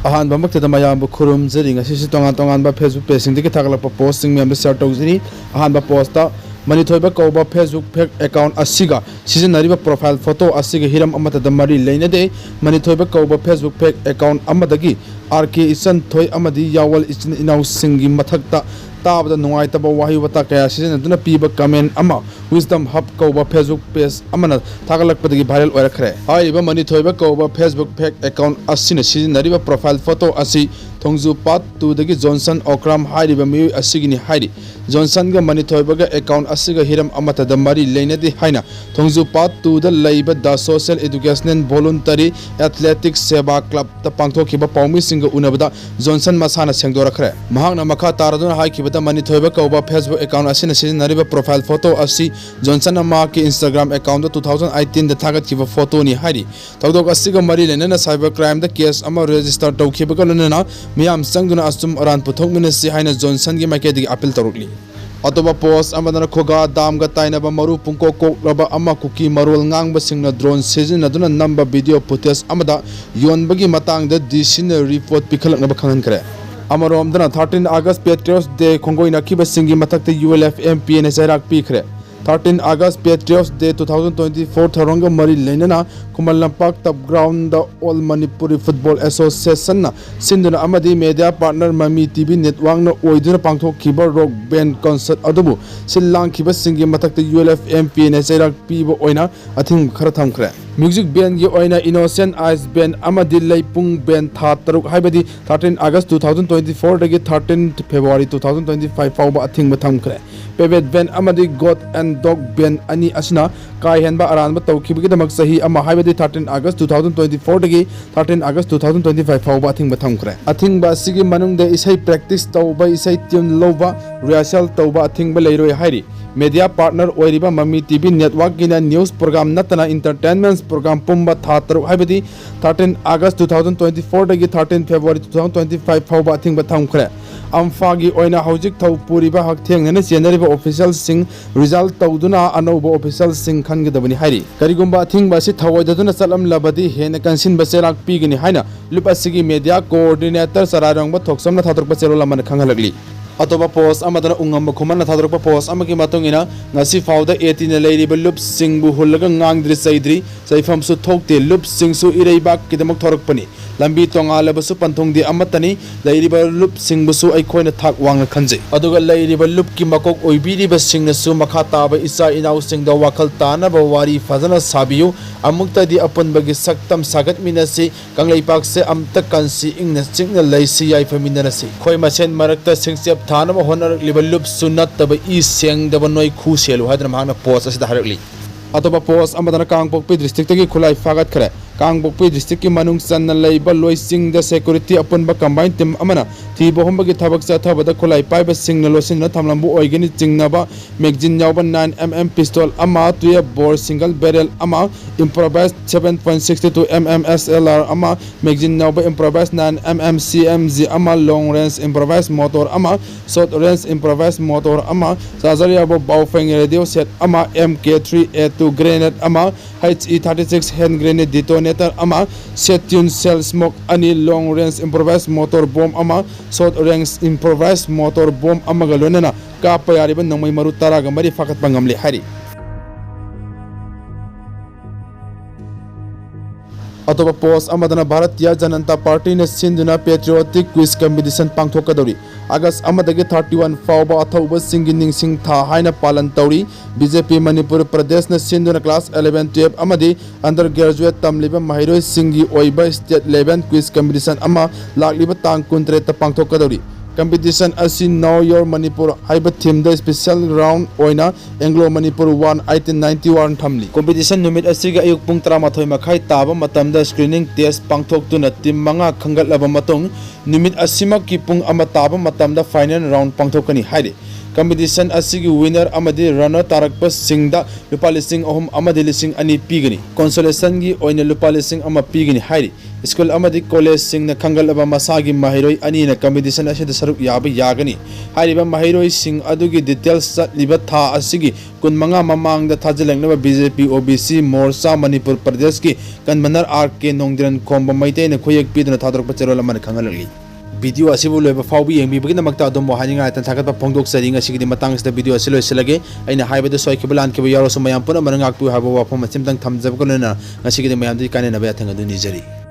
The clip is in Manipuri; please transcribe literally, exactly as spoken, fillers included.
ꯑꯍꯥꯟꯕꯃꯛꯇꯗ ꯃꯌꯥꯝꯕꯨ ꯈꯨꯔꯨꯝꯖꯔꯤ꯫ ꯉꯁꯤꯁꯨ ꯇꯣꯉꯥꯟ ꯇꯣꯉꯥꯟꯕ Facebook pageꯁꯤꯡꯗꯒꯤ ꯊꯥꯒꯠꯂꯛꯄ postꯁꯤꯡ ꯃꯌꯥꯝꯗ share ꯇꯧꯖꯔꯤ꯫ ꯑꯍꯥꯟꯕ postꯇ ꯃꯅꯤꯊꯣꯏꯕ ꯀꯧꯕ Facebook fake account ꯑꯁꯤꯒ ꯁꯤꯖꯤꯟꯅꯔꯤꯕ profile photo ꯑꯁꯤꯒ ꯍꯤꯔꯝ ꯑꯃꯠꯇꯗ ꯃꯔꯤ ꯂꯩꯅꯗꯦ꯫ ꯃꯅꯤꯊꯣꯏꯕ ꯀꯧꯕ Facebook fake account ꯑꯃꯗꯒꯤ R K ꯏꯆꯟꯊꯣꯏ ꯑꯃꯗꯤ ꯌꯥꯋꯜ ꯏꯆꯤꯟ ꯏꯅꯥꯎꯁꯤꯡꯒꯤ ꯃꯊꯛꯇ ꯇꯥꯕꯗ ꯅꯨꯡꯉꯥꯏꯇꯕ ꯋꯥꯍꯩ ꯋꯥꯇꯥ ꯀꯌꯥ ꯁꯤꯖꯤꯟꯅꯗꯨꯅ ꯄꯤꯕ comment ꯑꯃ Wisdom Hub ꯀꯧꯕ Facebook page ꯑꯃꯅ ꯊꯥꯒꯠꯂꯛꯄꯗꯒꯤ viral ꯑꯣꯏꯔꯛꯈ꯭ꯔꯦ꯫ ꯍꯥꯏꯔꯤꯕ ꯃꯅꯤꯊꯣꯏꯕ ꯀꯧꯕ Facebook fake account ꯑꯁꯤꯅ ꯁꯤꯖꯤꯟꯅꯔꯤꯕ profile photo ꯑꯁꯤ ꯊꯣꯡꯖꯨ Part twoꯗꯒꯤ ꯖꯣꯟꯁꯟ ꯑꯣꯀ꯭ꯔꯥꯝ ꯍꯥꯏꯔꯤꯕ ꯃꯤꯑꯣꯏ ꯑꯁꯤꯒꯤꯅꯤ ꯍꯥꯏꯔꯤ꯫ ꯖꯣꯟꯁꯟꯒ ꯃꯅꯤꯊꯣꯏꯕꯒ account ꯑꯁꯤꯒ ꯍꯤꯔꯝ ꯑꯃꯠꯇꯗ ꯃꯔꯤ ꯂꯩꯅꯗꯦ ꯍꯥꯏꯅ ꯊꯣꯡꯖꯨ Part twoꯗ ꯂꯩꯕ The Social Educational Voluntary Athletic Seva Clubꯇ ꯄꯥꯡꯊꯣꯛꯈꯤꯕ ꯄꯥꯎꯃꯤꯁꯤꯡꯒ ꯎꯅꯕꯗ ꯖꯣꯟꯁꯟ ꯃꯁꯥꯅ ꯁꯦꯡꯗꯣꯔꯛꯈ꯭ꯔꯦ꯫ ꯃꯍꯥꯛꯅ ꯃꯈꯥ ꯇꯥꯔꯗꯨꯅ ꯍꯥꯏꯈꯤꯕꯗ, ꯃꯅꯤꯊꯣꯏꯕ ꯀꯧꯕ Facebook account ꯑꯁꯤꯅ ꯁꯤꯖꯤꯟꯅꯔꯤꯕ profile photo ꯑꯁꯤ ꯖꯣꯟꯁꯟꯅ ꯃꯍꯥꯛꯀꯤ Instagram accountꯇ two thousand eighteenꯗ ꯊꯥꯒꯠꯈꯤꯕ photoꯅꯤ ꯍꯥꯏꯔꯤ꯫ ꯊꯧꯗꯣꯛ ꯑꯁꯤꯒ ꯃꯔꯤ ꯂꯩꯅꯅ cyber crimeꯗ case ꯑꯃ register ꯇꯧꯈꯤꯕꯒ ꯂꯣꯏꯅꯅ ꯃꯤꯌꯥꯝ ꯆꯪꯗꯨꯅ ꯑꯆꯨꯝ ꯑꯔꯥꯟ ꯄꯨꯊꯣꯛꯃꯤꯟꯅꯁꯤ ꯍꯥꯏꯅ ꯖꯣꯟꯁꯟꯒꯤ ꯃꯥꯏꯀꯩꯗꯒꯤ appeal ꯇꯧꯔꯛꯂꯤ꯫ ꯑꯇꯣꯞꯄ post ꯑꯃꯗꯅ ꯈꯨꯒꯥ damꯒ ꯇꯥꯏꯅꯕ ꯃꯔꯨ ꯄꯨꯡꯀꯣꯛ ꯀꯣꯛꯂꯕ ꯑꯃ ꯀꯨꯀꯤ ꯃꯔꯣꯜ ꯉꯥꯡꯕꯁꯤꯡꯅ drone ꯁꯤꯖꯤꯟꯅꯗꯨꯅ ꯅꯝꯕ video footage ꯑꯃꯗ ꯌꯣꯟꯕꯒꯤ ꯃꯇꯥꯡꯗ DCꯅ report ꯄꯤꯈꯠꯂꯛꯅꯕ ꯈꯪꯍꯟꯈ꯭ꯔꯦ꯫ ꯑꯃꯔꯣꯝꯗꯅ thirteen August Patriots Day ꯈꯣꯡꯒꯣꯏꯅꯈꯤꯕꯁꯤꯡꯒꯤ ꯃꯊꯛꯇ ULFMPAꯅ ꯆꯩꯔꯥꯛ ꯄꯤꯈ꯭ꯔꯦ꯫ Thirteen August Patriots Day two thousand twenty-four ꯊꯧꯔꯝꯒ ꯃꯔꯤ ꯂꯩꯅꯅ Khuman Lampak turf groundꯗ All Manipuri Football Associationꯅ ꯁꯤꯟꯗꯨꯅ ꯑꯃꯗꯤ media partner Mami TV Networkꯅ ꯑꯣꯏꯗꯨꯅ ꯄꯥꯡꯊꯣꯛꯈꯤꯕ rock band concert ꯑꯗꯨꯕꯨ ꯁꯤꯜ ꯂꯥꯡꯈꯤꯕꯁꯤꯡꯒꯤ ꯃꯊꯛꯇ ULFMPAꯅ ꯆꯩꯔꯥꯛ ꯄꯤꯕ ꯑꯣꯏꯅ ꯑꯊꯤꯡꯕ ꯈꯔ ꯊꯝꯈ꯭ꯔꯦ꯫ Music bandꯒꯤ ꯑꯣꯏꯅ Innocent Eyes Band ꯑꯃꯗꯤ ꯂꯩꯄꯨꯡ Band ꯊꯥ ꯇꯔꯨꯛ, ꯍꯥꯏꯕꯗꯤ thirteen August two thousand twenty-fourꯗꯒꯤ thirteen February two thousand twenty-five ꯐꯥꯎꯕ ꯑꯊꯤꯡꯕ ꯊꯝꯈ꯭ꯔꯦ꯫ Paved Band ꯑꯃꯗꯤ Goat and Dog Band ꯑꯅꯤ ꯑꯁꯤꯅ ꯀꯥ ꯍꯦꯟꯕ ꯑꯔꯥꯟꯕ ꯇꯧꯈꯤꯕꯒꯤꯗꯃꯛ ꯆꯍꯤ ꯑꯃ, ꯍꯥꯏꯕꯗꯤ thirteen August two thousand twenty-fourꯗꯒꯤ thirteen August two thousand twenty-five ꯐꯥꯎꯕ ꯑꯊꯤꯡꯕ ꯊꯝꯈ꯭ꯔꯦ꯫ ꯑꯊꯤꯡꯕ ꯑꯁꯤꯒꯤ ꯃꯅꯨꯡꯗ ꯏꯁꯩ practice ꯇꯧꯕ, ꯏꯁꯩ tune ꯂꯧꯕ, rehearsal ꯇꯧꯕ ꯑꯊꯤꯡꯕ ꯂꯩꯔꯣꯏ ꯍꯥꯏꯔꯤ꯫ Media partner ꯑꯣꯏꯔꯤꯕ Mami TV Networkꯀꯤꯅ news program ꯅꯠꯇꯅ entertainment program ꯄꯨꯝꯕ ꯊꯥ ꯇꯔꯨꯛ, ꯍꯥꯏꯕꯗꯤ thirteen August two thousand twenty-fourꯗꯒꯤ thirteen February two thousand twenty-five ꯐꯥꯎꯕ ꯑꯊꯤꯡꯕ ꯊꯝꯈ꯭ꯔꯦ꯫ ꯑꯝꯐꯥꯒꯤ ꯑꯣꯏꯅ ꯍꯧꯖꯤꯛ ꯊꯧ ꯄꯨꯔꯤꯕ ꯍꯛꯊꯦꯡꯅꯅ ꯆꯦꯟꯅꯔꯤꯕ ꯑꯣꯐꯤꯁꯤꯌꯦꯜꯁꯤꯡ ꯔꯤꯖꯥꯜꯠ ꯇꯧꯗꯨꯅ ꯑꯅꯧꯕ ꯑꯣꯐꯤꯁꯤꯌꯦꯜꯁꯤꯡ ꯈꯟꯒꯗꯕꯅꯤ ꯍꯥꯏꯔꯤ꯫ ꯀꯔꯤꯒꯨꯝꯕ ꯑꯊꯤꯡꯕ ꯑꯁꯤ ꯊꯧꯑꯣꯏꯗꯗꯨꯅ ꯆꯠꯂꯝꯂꯕꯗꯤ ꯍꯦꯟꯅ ꯀꯟꯁꯤꯟꯕ ꯆꯩꯔꯥꯛ ꯄꯤꯒꯅꯤ ꯍꯥꯏꯅ ꯂꯨꯞ ꯑꯁꯤꯒꯤ ꯃꯦꯗꯤꯌꯥ ꯀꯣꯑꯣꯔꯗꯤꯅꯦꯇꯔ ꯆꯔꯥꯏꯔꯣꯡꯕ ꯊꯣꯛꯆꯝꯅ ꯊꯥꯗꯣꯔꯛꯄ ꯆꯦꯔꯣꯜ ꯑꯃꯅ ꯈꯪꯍꯜꯂꯛꯂꯤ꯫ ꯑꯇꯣꯞꯄ ꯄꯣꯁ ꯑꯃꯗꯅ ꯎꯉꯝꯕ ꯈꯨꯃꯟꯅ ꯊꯥꯗꯣꯔꯛꯄ ꯄꯣꯁ ꯑꯃꯒꯤ ꯃꯇꯨꯡ ꯏꯟꯅ, ꯉꯁꯤ ꯐꯥꯎꯗ ꯑꯦ ꯇꯤꯅ ꯂꯩꯔꯤꯕ ꯂꯨꯞꯁꯤꯡꯕꯨ ꯍꯨꯜꯂꯒ ꯉꯥꯡꯗ꯭ꯔꯤ ꯆꯩꯗ꯭ꯔꯤ, ꯆꯩꯐꯝꯁꯨ ꯊꯣꯛꯇꯦ꯫ ꯂꯨꯞꯁꯤꯡꯁꯨ ꯏꯔꯩꯕꯥꯛꯀꯤꯗꯃꯛ ꯊꯣꯔꯛꯄꯅꯤ꯫ ꯂꯝꯕꯤ ꯇꯣꯉꯥꯜꯂꯕꯁꯨ ꯄꯟꯊꯨꯡꯗꯤ ꯑꯃꯠꯇꯅꯤ꯫ ꯂꯩꯔꯤꯕ ꯂꯨꯞꯁꯤꯡꯕꯨꯁꯨ ꯑꯩꯈꯣꯏꯅ ꯊꯥꯛ ꯋꯥꯡꯅ ꯈꯟꯖꯩ꯫ ꯑꯗꯨꯒ ꯂꯩꯔꯤꯕ ꯂꯨꯞꯀꯤ ꯃꯀꯣꯛ ꯑꯣꯏꯕꯤꯔꯤꯕꯁꯤꯡꯅꯁꯨ ꯃꯈꯥ ꯇꯥꯕ ꯏꯆꯥ ꯏꯅꯥꯎꯁꯤꯡꯗ ꯋꯥꯈꯜ ꯇꯥꯅꯕ ꯋꯥꯔꯤ ꯐꯖꯅ ꯁꯥꯕꯤꯌꯨ꯫ ꯑꯃꯨꯛꯇꯗꯤ ꯑꯄꯨꯟꯕꯒꯤ ꯁꯛꯇꯝ ꯁꯥꯒꯠꯃꯤꯟꯅꯁꯤ꯫ ꯀꯪꯂꯩꯄꯥꯛꯁꯦ ꯑꯝꯇ ꯀꯟꯁꯤ, ꯏꯪꯅ ꯆꯤꯛꯅ ꯂꯩꯁꯤ, ꯌꯥꯏꯐꯃꯤꯟꯅꯔꯁꯤ꯫ ꯑꯩꯈꯣꯏ ꯃꯁꯦꯟ ꯃꯔꯛꯇ ꯁꯤꯡꯆꯦꯞ ꯊꯥꯅꯕ ꯍꯣꯠꯅꯔꯛꯂꯤꯕ ꯂꯨꯞꯁꯨ ꯅꯠꯇꯕ ꯏ ꯁꯦꯡꯗꯕ ꯅꯣꯏ ꯈꯨ ꯁꯦꯜꯂꯨ ꯍꯥꯏꯗꯨꯅ ꯃꯍꯥꯛꯅ ꯄꯣꯁ ꯑꯁꯤꯗ ꯍꯥꯏꯔꯛꯂꯤ꯫ ꯑꯇꯣꯞꯄ ꯄꯣꯁ ꯑꯃꯗꯅ ꯀꯥꯡꯄꯣꯛꯄꯤ ꯗꯤꯁꯇ꯭ꯔꯤꯛꯇꯒꯤ ꯈꯨꯠꯂꯥꯏ ꯐꯥꯒꯠꯈ꯭ꯔꯦ꯫ ꯀꯥꯡꯄꯣꯛꯄꯤ ꯗꯤꯁꯇ꯭ꯔꯤꯛꯀꯤ ꯃꯅꯨꯡ ꯆꯟꯅ ꯂꯩꯕ ꯂꯣꯏꯁꯤꯡꯗ ꯁꯦꯀ꯭ꯌꯨꯔꯤꯇꯤ ꯑꯄꯨꯟꯕ ꯀꯝꯕꯥꯏꯟ ꯇꯤꯝ ꯑꯃꯅ ꯊꯤꯕ ꯍꯨꯝꯕꯒꯤ ꯊꯕꯛ ꯆꯠꯊꯕꯗ ꯈꯨꯠꯂꯥꯏ ꯄꯥꯏꯕꯁꯤꯡꯅ ꯂꯣꯠꯁꯤꯟꯗꯨꯅ ꯊꯝꯂꯝꯕ ꯑꯣꯏꯒꯅꯤ꯫ ꯆꯤꯡꯅꯕ ꯃꯦꯒꯖꯤꯟ ꯌꯥꯎꯕ ꯅꯥꯏꯟ ꯑꯦꯝ ꯑꯦꯝ ꯄꯤꯁꯇꯣꯜ ꯑꯃ, ꯇꯨꯌꯦꯜꯐ ꯕꯣꯔ ꯁꯤꯡꯒꯜ ꯕꯦꯔꯦꯜ ꯑꯃ, improvised seven point six two M M S L R ꯑꯃ, ꯃꯦꯒꯖꯤꯟ ꯌꯥꯎꯕ improvised nine M M C M G ꯑꯃ, ꯂꯣꯡ ꯔꯦꯟꯖ ꯏꯝꯄ꯭ꯔꯣꯚꯥꯏꯁ ꯃꯣꯇꯣꯔ ꯑꯃ, ꯁꯣꯔꯠ ꯔꯦꯟꯖ ꯏꯝꯄ꯭ꯔꯣꯚꯥꯏꯁ ꯃꯣꯇꯣꯔ ꯑꯃ, ꯆꯥꯔꯖꯔ ꯌꯥꯎꯕ ꯕꯥꯎꯐꯦꯡ ꯔꯦꯗꯤꯑꯣ ꯁꯦꯠ ꯑꯃ, M K three A two grenade ꯑꯃ, H E thirty six hand grenade detonator ꯑꯃ, ꯁꯦꯠ ꯇ꯭ꯌꯨꯟ ꯁꯦꯜ ꯁ꯭ꯃꯣꯛ ꯑꯅꯤ, long range improvised mortar bomb ꯑꯃ, short range improvised mortar bomb ꯑꯃꯒ ꯂꯣꯏꯅꯅ ꯀꯥꯞꯄ ꯌꯥꯔꯤꯕ ꯅꯣꯡꯃꯩ ꯃꯔꯨ ꯇꯔꯥꯒ ꯃꯔꯤ ꯐꯥꯒꯠꯄ ꯉꯝꯂꯦ ꯍꯥꯏꯔꯤ꯫ ꯑꯇꯣꯞꯄ ꯄꯣꯁ ꯑꯃꯗꯅ ꯚꯥꯔꯇꯤꯌ ꯖꯅꯇꯥ ꯄꯥꯔꯇꯤꯅ ꯁꯤꯟꯗꯨꯅ ꯄꯦꯇ꯭ꯔꯤꯌꯣꯇꯤꯛ ꯀ꯭ꯋꯤꯖ ꯀꯝꯄꯤꯇꯤꯁꯟ ꯄꯥꯡꯊꯣꯛꯀꯗꯧꯔꯤ꯫ ꯑꯥꯒꯁ ꯑꯃꯗꯒꯤ ꯊꯥꯔꯇꯤ ꯋꯥꯟ ꯐꯥꯎꯕ ꯑꯊꯧꯕꯁꯤꯡꯒꯤ ꯅꯤꯡꯁꯤꯡ ꯊꯥ ꯍꯥꯏꯅ ꯄꯥꯂꯟ ꯇꯧꯔꯤ꯫ ꯕꯤ ꯖꯦ ꯄꯤ ꯃꯅꯤꯄꯨꯔ ꯄ꯭ꯔꯗꯦꯁꯅ ꯁꯤꯟꯗꯨꯅ ꯀ꯭ꯂꯥꯁ ꯑꯦꯂꯦꯚꯦꯟ, ꯇꯨꯌꯦꯜꯐ ꯑꯃꯗꯤ ꯑꯟꯗꯔ ꯒ꯭ꯔꯦꯖꯨꯑꯦꯠ ꯇꯝꯂꯤꯕ ꯃꯍꯩꯔꯣꯏꯁꯤꯡꯒꯤ ꯑꯣꯏꯕ ꯁ꯭ꯇꯦꯠ ꯂꯦꯚꯦꯜ ꯀ꯭ꯋꯤꯖ ꯀꯝꯄꯤꯇꯤꯁꯟ ꯑꯃ ꯂꯥꯛꯂꯤꯕ ꯇꯥꯡ ꯀꯨꯟꯇꯔꯦꯠꯇ ꯄꯥꯡꯊꯣꯛꯀꯗꯧꯔꯤ꯫ ꯀꯝꯄꯤꯇꯤꯁꯟ ꯑꯁꯤ Know Your Manipur ꯍꯥꯏꯕ ꯊꯤꯝꯗ ꯁ꯭ꯄꯦꯁꯤꯌꯦꯜ ꯔꯥꯎꯟ ꯑꯣꯏꯅ Anglo Manipur one eighteen ninety one ꯊꯝꯂꯤ꯫ ꯀꯝꯄꯤꯇꯤꯁꯟ ꯅꯨꯃꯤꯠ ꯑꯁꯤꯒꯤ ꯑꯌꯨꯛ ꯄꯨꯡ ꯇꯔꯥꯃꯥꯊꯣꯏ ꯃꯈꯥꯏ ꯇꯥꯕ ꯃꯇꯝꯗ ꯁ꯭ꯀ꯭ꯔꯤꯅꯤꯡ ꯇꯦꯁ ꯄꯥꯡꯊꯣꯛꯇꯨꯅ ꯇꯤꯝ ꯃꯉꯥ ꯈꯟꯒꯠꯂꯕ ꯃꯇꯨꯡ, ꯅꯨꯃꯤꯠ ꯑꯁꯤꯃꯛꯀꯤ ꯄꯨꯡ ꯑꯃ ꯇꯥꯕ ꯃꯇꯝꯗ ꯐꯥꯏꯅꯦꯜ ꯔꯥꯎꯟ ꯄꯥꯡꯊꯣꯛꯀꯅꯤ ꯍꯥꯏꯔꯤ꯫ Competition ꯑꯁꯤꯒꯤ winner ꯑꯃꯗꯤ runner ꯇꯥꯔꯛꯄꯁꯤꯡꯗ ꯂꯨꯄꯥ ꯂꯤꯁꯤꯡ ꯑꯍꯨꯝ ꯑꯃꯗꯤ ꯂꯤꯁꯤꯡ ꯑꯅꯤ ꯄꯤꯒꯅꯤ꯫ Consolationꯒꯤ ꯑꯣꯏꯅ ꯂꯨꯄꯥ ꯂꯤꯁꯤꯡ ꯑꯃ ꯄꯤꯒꯅꯤ ꯍꯥꯏꯔꯤ꯫ School ꯑꯃꯗꯤ collegeꯁꯤꯡꯅ ꯈꯟꯒꯠꯂꯕ ꯃꯁꯥꯒꯤ ꯃꯍꯩꯔꯣꯏ ꯑꯅꯤꯅ competition ꯑꯁꯤꯗ ꯁꯔꯨꯛ ꯌꯥꯕ ꯌꯥꯒꯅꯤ꯫ ꯍꯥꯏꯔꯤꯕ ꯃꯍꯩꯔꯣꯏꯁꯤꯡ ꯑꯗꯨꯒꯤ details ꯆꯠꯂꯤꯕ ꯊꯥ ꯑꯁꯤꯒꯤ ꯀꯨꯟꯃꯉꯥ ꯃꯃꯥꯡꯗ ꯊꯥꯖꯤꯜꯂꯛꯅꯕ B J P, O B C ꯃꯣꯔꯆꯥ Manipur ꯄ꯭ꯔꯗꯦꯁꯀꯤ convener R K ꯅꯣꯡꯗꯤꯔꯟ ꯈꯣꯝꯕ ꯃꯩꯇꯩꯅ ꯈꯨꯌꯦꯛ ꯄꯤꯗꯨꯅ ꯊꯥꯗꯣꯔꯛꯄ ꯆꯦꯔꯣꯜ ꯑꯃꯅ ꯈꯪꯍꯜꯂꯛꯂꯤ꯫ Video ꯑꯁꯤꯕꯨ ꯂꯣꯏꯕ ꯐꯥꯎꯕ ꯌꯦꯡꯕꯤꯕꯒꯤꯗꯃꯛꯇ ꯑꯗꯣꯝꯕꯨ ꯍꯥꯏꯅꯤꯡꯉꯥꯏ ꯂꯩꯇꯅ ꯊꯥꯒꯠꯄ ꯐꯣꯡꯗꯣꯛꯆꯔꯤ꯫ ꯉꯁꯤꯒꯤꯗꯤ ꯃꯇꯥꯡ ꯑꯁꯤꯗ video ꯑꯁꯤ ꯂꯣꯏꯁꯤꯜꯂꯒꯦ꯫ ꯑꯩꯅ ꯍꯥꯏꯕꯗ ꯁꯣꯏꯈꯤꯕ ꯂꯥꯟꯈꯤꯕ ꯌꯥꯎꯔꯁꯨ ꯃꯌꯥꯝ ꯄꯨꯝꯅꯃꯛꯅ ꯉꯥꯛꯄꯤꯌꯨ ꯍꯥꯏꯕ ꯋꯥꯐꯝ ꯑꯁꯤꯝꯇꯪ ꯊꯝꯖꯕꯒ ꯂꯣꯏꯅꯅ ꯉꯁꯤꯒꯤꯗꯤ ꯃꯌꯥꯝꯗꯒꯤ ꯀꯥꯏꯅꯅꯕ ꯌꯥꯊꯪ ꯑꯗꯨ ꯅꯤꯖꯔꯤ꯫